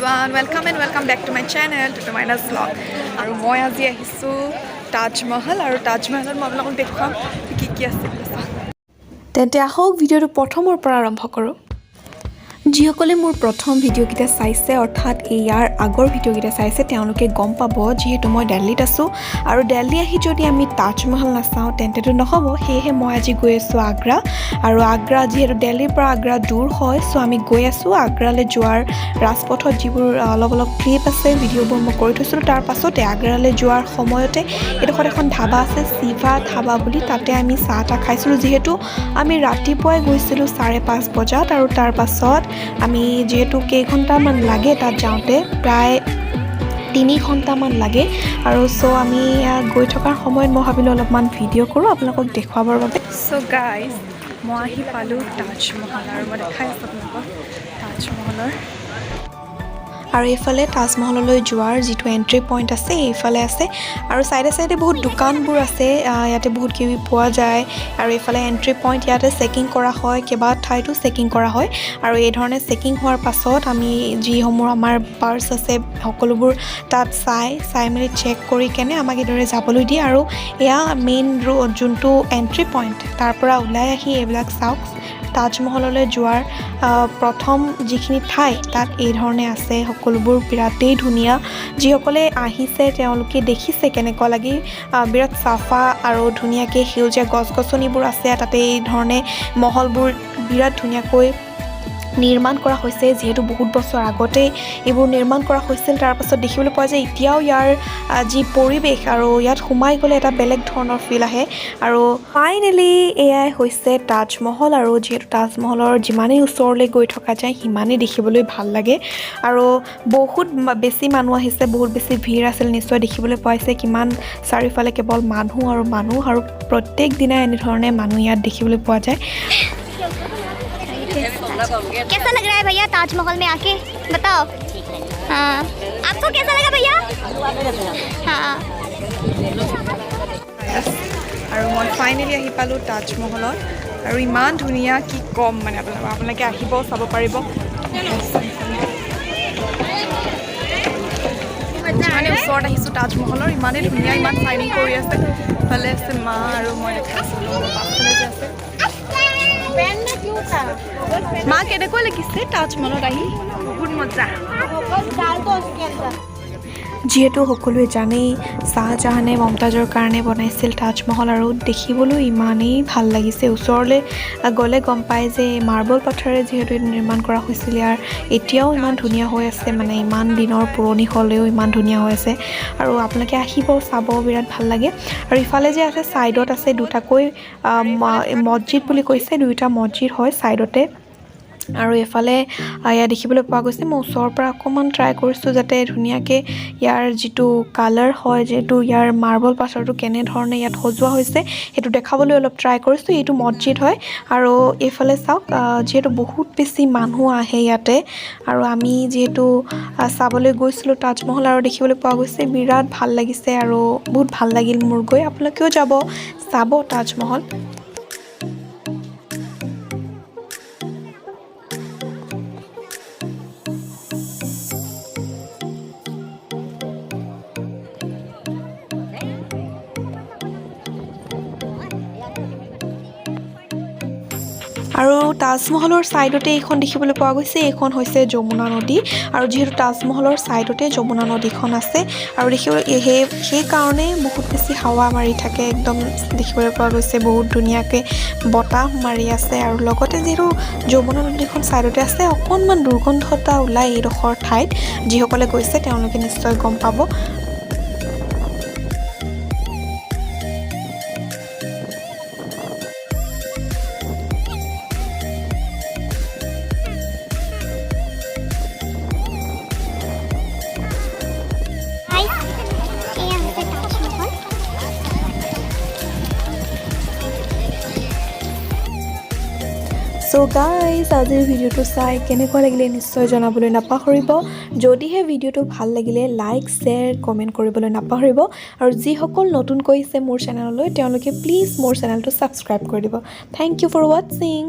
Everyone, welcome and welcome back to my channel, to Maina's Vlog. আৰু মই আজি আহিছোঁ তাজমহল আৰু তাজমহলত মই আপোনালোকক দেখুৱাম কি কি আছে বুলি চাওঁ। তেন্তে আহক, ভিডিঅ'টো প্ৰথমৰ পৰা আৰম্ভ কৰোঁ। যিসকলে মোৰ প্ৰথম ভিডিঅ'কেইটা চাইছে, অৰ্থাৎ ইয়াৰ আগৰ ভিডিঅ'কেইটা চাইছে, তেওঁলোকে গম পাব, যিহেতু মই দেল্লীত আছোঁ আৰু দেল্লী আহি যদি আমি তাজমহল নাচাওঁ তেন্তেতো নহ'ব। সেয়েহে মই আজি গৈ আছোঁ আগ্ৰা। আৰু আগ্ৰা যিহেতু দেল্লীৰ পৰা আগ্ৰা দূৰ হয়, চ' আমি গৈ আছোঁ। আগ্ৰালৈ যোৱাৰ ৰাজপথত যিবোৰ অলপ অলপ ক্লিপ আছে, ভিডিঅ'বোৰ মই কৰি থৈছিলোঁ। তাৰ পাছতে আগ্ৰালৈ যোৱাৰ সময়তে এইডোখৰত এখন ধাবা আছে, শিৱা ধাবা বুলি, তাতে আমি চাহ তাহ খাইছিলোঁ। যিহেতু আমি ৰাতিপুৱাই গৈছিলোঁ 5:30 বজাত আৰু তাৰ পাছত আমি যিহেতু কেইঘণ্টামান লাগে তাত যাওঁতে, প্ৰায় 3 ঘণ্টামান লাগে। আৰু চ' আমি গৈ থকাৰ সময়ত মই ভাবিলোঁ অলপমান ভিডিঅ' কৰোঁ আপোনালোকক দেখুৱাবৰ বাবে। চ' গাইজ, মই আহি পালোঁ তাজমহল আৰু মই দেখাই আছোঁ আপোনালোকক তাজমহলৰ। আৰু এইফালে তাজমহললৈ যোৱাৰ যিটো এণ্ট্ৰি পইণ্ট আছে, এইফালে আছে। আৰু ছাইডে ছাইডে বহুত দোকানবোৰ আছে, ইয়াতে বহুত কিবি পোৱা যায়। আৰু এইফালে এণ্ট্ৰি পইণ্ট, ইয়াতে চেকিং কৰা হয়, কেইবা ঠাইতো চেকিং কৰা হয়। আৰু এই ধৰণে চেকিং হোৱাৰ পাছত আমি যিসমূহ আমাৰ পাৰ্চ আছে, সকলোবোৰ তাত চাই চাই মেলি চেক কৰি কেনে আমাক এইদৰে যাবলৈ দিয়ে। আৰু এয়া মেইন ৰোড, যোনটো এণ্ট্ৰি পইণ্ট, তাৰ পৰা ওলাই আহি এইবিলাক চাওক। তাজমহললৈ যোৱাৰ প্ৰথম যিখিনি ঠাই, তাত এই ধৰণে আছে সকলোবোৰ, বিৰাটেই ধুনীয়া। যিসকলে আহিছে তেওঁলোকে দেখিছে কেনেকুৱা লাগি। বিৰাট চাফা আৰু ধুনীয়াকৈ সেউজীয়া গছ গছনিবোৰ আছে তাতে। এই ধৰণে মহলবোৰ বিৰাট ধুনীয়াকৈ নিৰ্মাণ কৰা হৈছে। যিহেতু বহুত বছৰ আগতেই এইবোৰ নিৰ্মাণ কৰা হৈছিল, তাৰপাছত দেখিবলৈ পোৱা যায় এতিয়াও ইয়াৰ যি পৰিৱেশ আৰু ইয়াত সোমাই গ'লে এটা বেলেগ ধৰণৰ ফিল আহে। আৰু ফাইনেলি এয়াই হৈছে তাজমহল। আৰু যিহেতু তাজমহলৰ যিমানেই ওচৰলৈ গৈ থকা যায়, সিমানেই দেখিবলৈ ভাল লাগে। আৰু বহুত বেছি মানুহ আহিছে, বহুত বেছি ভিৰ আছিল। নিশ্চয় দেখিবলৈ পাইছে কিমান চাৰিওফালে কেৱল মানুহ আৰু মানুহ। আৰু প্ৰত্যেক দিনাই এনেধৰণে মানুহ ইয়াত দেখিবলৈ পোৱা যায়। कैसा लग रहा है भैया ताजमहल में आके, बताओ? हाँ, आपको कैसा लगा भैया? हाँ। আৰু মই ফাইনেলি আহি পালোঁ তাজমহলত আৰু ইমান ধুনীয়া, কি ক'ম মানে আপোনালোক, আপোনালোকে আহিব, চাব পাৰিব। যিমানে ওচৰত আহিছোঁ তাজমহলৰ, ইমানেই ধুনীয়া, ইমান শ্বাইনিং কৰি আছে। ইফালে আছে মা আৰু মই দেখাইছোঁ পাছফালে যে আছে মা। কেনেকুৱা লাগিছে তাজমহলত আহি? বহুত মজা। যিহেতু সকলোৱে জানেই, শ্বাহজাহানে মমতাজৰ কাৰণে বনাইছিল তাজমহল। আৰু দেখিবলৈ ইমানেই ভাল লাগিছে, ওচৰলৈ গ'লে গম পায় যে মাৰ্বল পাথৰেৰে যিহেতু এইটো নিৰ্মাণ কৰা হৈছিল, ইয়াৰ এতিয়াও ইমান ধুনীয়া হৈ আছে। মানে ইমান দিনৰ পুৰণি হ'লেও ইমান ধুনীয়া হৈ আছে। আৰু আপোনালোকে আহিব, চাব, বিৰাট ভাল লাগে। আৰু ইফালে যে আছে, ছাইডত আছে দুটাকৈ মছজিদ বুলি কৈছে, দুয়োটা মছজিদ হয় ছাইডতে। আৰু এইফালে ইয়াত দেখিবলৈ পোৱা গৈছে, মই ওচৰৰ পৰা অকণমান ট্ৰাই কৰিছোঁ যাতে ধুনীয়াকৈ ইয়াৰ যিটো কালাৰ হয়, যিটো ইয়াৰ মাৰ্বল পাথৰটো কেনেধৰণে ইয়াত সজোৱা হৈছে, সেইটো দেখাবলৈ অলপ ট্ৰাই কৰিছোঁ। এইটো মছজিদ হয়। আৰু এইফালে চাওক, যিহেতু বহুত বেছি মানুহ আহে ইয়াতে আৰু আমি যিহেতু চাবলৈ গৈছিলোঁ তাজমহল আৰু দেখিবলৈ পোৱা গৈছে, বিৰাট ভাল লাগিছে আৰু বহুত ভাল লাগিল মোৰ গৈ। আপোনালোকেও যাব, চাব তাজমহল। আৰু তাজমহলৰ ছাইডতে এইখন দেখিবলৈ পোৱা গৈছে, এইখন হৈছে যমুনা নদী। আৰু যিহেতু তাজমহলৰ ছাইডতে যমুনা নদীখন আছে আৰু দেখিবলৈ সেইকাৰণে বহুত বেছি হাৱা মাৰি থাকে। একদম দেখিবলৈ পোৱা গৈছে, বহুত ধুনীয়াকৈ বতাহ মাৰি আছে। আৰু লগতে যিহেতু যমুনা নদীখন ছাইডতে আছে, অকণমান দুৰ্গন্ধ এটা ওলায় এইডোখৰ ঠাইত। যিসকলে গৈছে তেওঁলোকে নিশ্চয় গম পাব। গাইজ, এয়া হৈছে তাজমহল। চ' গাইজ, আজিৰ ভিডিঅ'টো চাই কেনেকুৱা লাগিলে নিশ্চয় জনাবলৈ নাপাহৰিব। যদিহে ভিডিঅ'টো ভাল লাগিলে, লাইক, শ্বেয়াৰ, কমেণ্ট কৰিবলৈ নাপাহৰিব। আৰু যিসকল নতুনকৈ আহিছে মোৰ চেনেললৈ, তেওঁলোকে প্লিজ মোৰ চেনেলটো ছাবস্ক্ৰাইব কৰি দিব। Thank you for watching.